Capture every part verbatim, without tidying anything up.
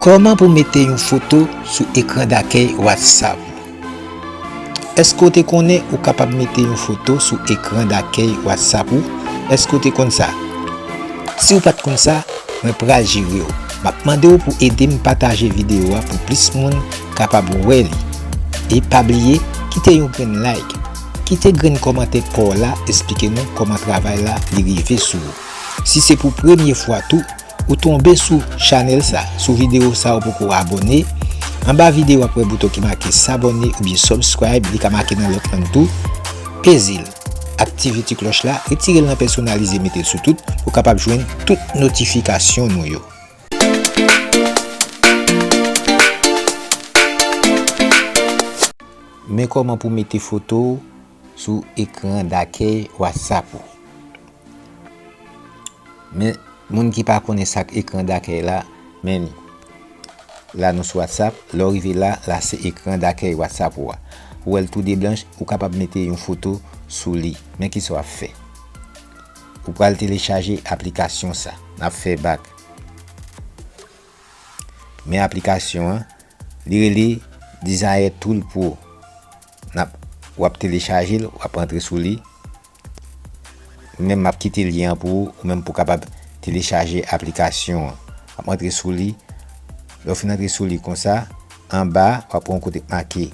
Kòman pou mete yon foto sou ekran dakèy WhatsApp ou? Èske w te konnen ou kapab mete yon foto sou ekran dakèy WhatsApp ou? Èske w te konn sa? Si w pa t konn sa, mwen pral jere w. M ap mande w pou ede m pataje videyo a pou plis moun kapab wè li. E pa bliye, kite yon grenn like. Kite grenn kòmantè pa w la, eksplike nou kòman travay la li rive sou ou. Si se pou premye fwa tou, ou tonbe sou chanèl sa, sou videyo sa ou poko abòne, anba videyo w ap wè bouton ki make s'abonner oubyen subscribe, li ka make nan lòt lang tou, peze l. Aktive ti klòch la, retire l nan pèsonalize, mete l sou tout, pou w kapab jwenn tout notifikasyon nou yo. Men kòman pou mete foto w sou ekran dakèy WhatsApp ou. Men, moun ki pa konnen sa k ekran dakèy la, men li. La nou sou WhatsApp, lè w rive la, la se ekran dakèy WhatsApp ou a. Ou wè l tou de blanch, ou kapab mete yon foto sou li. Men kisa w ap fè? Ou pral telechaje aplikasyon sa. N ap fè bak. Men aplikasyon an, li rele Desire Tool Pro. N ap, w ap telechaje l, w ap antre sou li. Ou menm, m ap kite lyen an pou ou, ou menm pou w kapab telechaje aplikasyon an. W ap antre sou li. Lè w fin antre sou li konsa, anba, w ap wè yon kote k make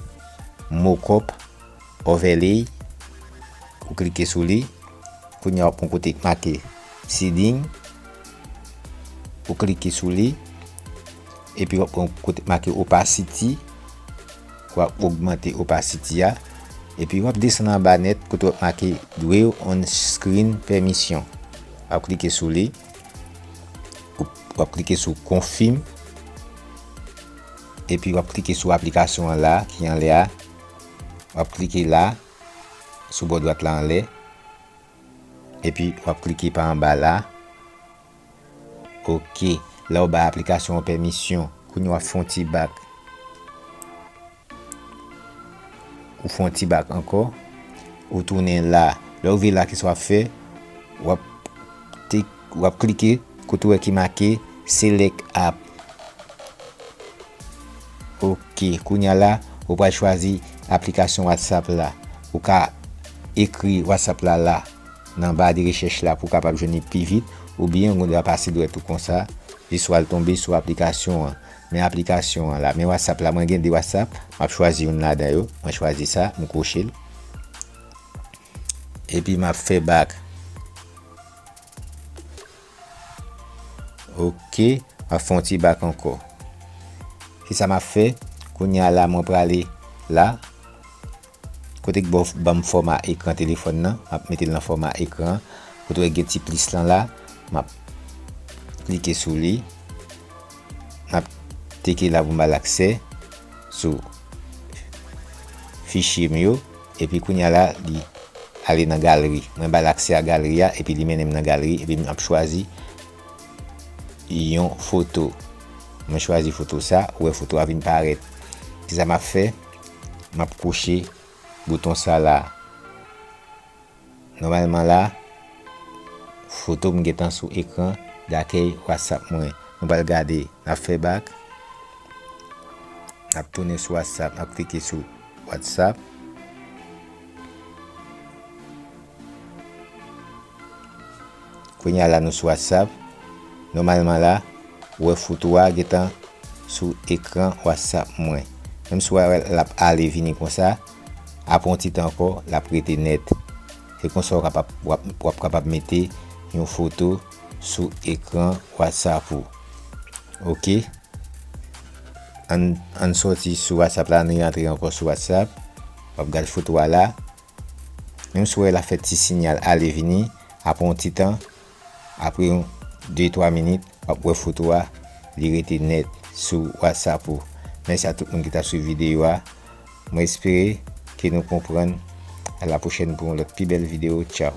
Mockup Overlay. Ou klike sou li. Kounye a, w ap wè yon kote k make Seeding. Ou klike sou li. Epi w ap wè yon kote k make Opacity. W ap ogmante opacity a. Epi w ap desann anba nèt kote w ap make Draw on Screen Permission. W ap klike sou li. Ou, w ap klike sou Confirm. Epi w ap klike sou aplikasyon an la, ki anlè a. W ap klike la, sou bò dwat la anlè. Epi w ap klike pa anba la. Ok. La w bay aplikasyon an pèmisyon. Kounye a w ap fè yon ti bak. Ou fè yon ti bak ankò. Ou tounen la. Lè w rive la, kisa w ap fè? W ap te, w ap klike kote w wè ki make Select App. Ok, kounye a la, ou pral chwazi aplikasyon WhatsApp la. Ou ka ekri WhatsApp la la, nan ba de rechèch la pou w kapab jwenn li pi vit, oubyen ou gen dwa pase dwèt ou konsa, jis w al tonbe sou aplikasyon an. Men aplikasyon an la, men WhatsApp la, mwen gen de WhatsApp, m ap chwazi youn ladan yo, mwen chwazi sa, m kwoche l. Epi m ap fè bak. Ok, m ap fè yon ti bak ankò. Kisa m ap fè? Kounye a la, mwen prale la. Kote k ba w, ban m fòma ekran telefòn nan, m ap mete l nan fòma ekran. Kote w wè gen ti plis lan la, m ap klike sou li. M ap teke la pou m ba l aksè sou fichye m yo. Epi kounye a la, li ale nan galri. Mwen ba l aksè a galri a, epi li mennen m nan galri, epi m ap chwazi yon foto. Mwen chwazi foto sa, ou wè foto a vin parèt. Kisa m ap fè? M ap kwoche bouton sa la. Nòmalman la, foto m gentan sou ekran dakèy WhatsApp mwen. Nou pral gade, n ap fè bak. N ap tounen sou WhatsApp, n ap klike sou WhatsApp. Kounye a la, nou sou WhatsApp. Nòmalman la, ou wè foto a gentan sou ekran WhatsApp mwen. Menm si w wè l ap ale vini konsa, apre yon ti tan ankò, l ap rete nèt. Se konsa w kapab, w ap, w ap kapab mete yon foto sou ekran WhatsApp ou. Ok. Ann, ann sòti sou WhatsApp la, ann rantre ankò sou WhatsApp. W ap gade foto a la. Menm si w wè l ap fè ti sinyal ale vini, apre yon ti tan, apre yon de twa minit, w ap wè foto a, li rete nèt sou WhatsApp ou. Mèsi a tout moun ki t ap swiv videyo a. Mwen espere ke nou konprann. A la pwochèn pou yon lòt pi bèl videyo. Tchaw.